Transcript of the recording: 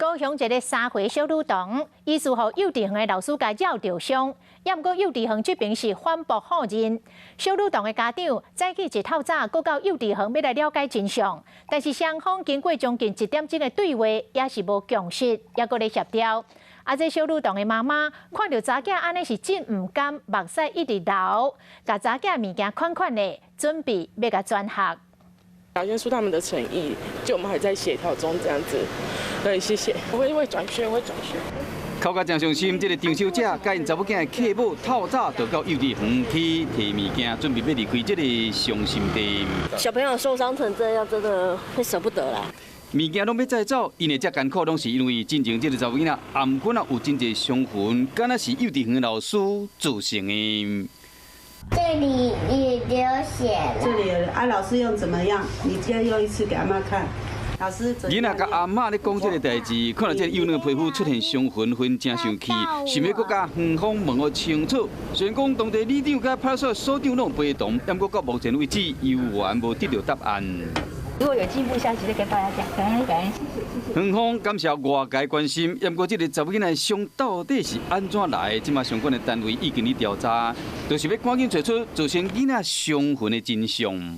高雄一个3歲小女童，疑似予幼稚園的老師共搲著傷，也毋過幼稚園這邊是反駁否認。小女童的家長早起一透早，閣到幼稚園欲來了解真相，但是雙方經過將近一點鐘的對話，也是無共識，猶閣咧協調。啊，這小女童的媽媽看著查囝按呢是真毋甘，目屎一直流，共查囝物件款款的，準備欲共轉學。表現出他們的誠意，就我們還在協調中，這樣子。對，謝謝。我會會轉學，會轉學。哭甲真傷心，這个張小姐佮𪜶查某囝的客母透早就到幼稚園去提物件，準備欲離開這个傷心地。小朋友受傷成這樣，真的會捨不得啦。物件攏欲載走，𪜶會遮艱苦，攏是因為進前這个查某囡仔頷頸仔有真濟傷痕，敢若是幼稚園老師造成的。這裡也流血了。這裡啊，老師用怎麼樣？你再用一次給阿媽看。老師。囡仔佮阿嬤咧講這个代誌，看著這个幼女皮膚出現傷痕，痕真生氣，想欲閣共園方問予清楚。雖然講當地里長佮派出所所長攏有陪同，毋過到目前為止，猶原無得著答案。如果有進一步消息，再跟大家講。感恩感恩，謝謝謝謝。園方感謝外界關心，毋過這个查某囡仔傷到底是按怎來？這馬相關的單位已經咧調查，就是欲趕緊揣出造成囡仔傷痕的真相。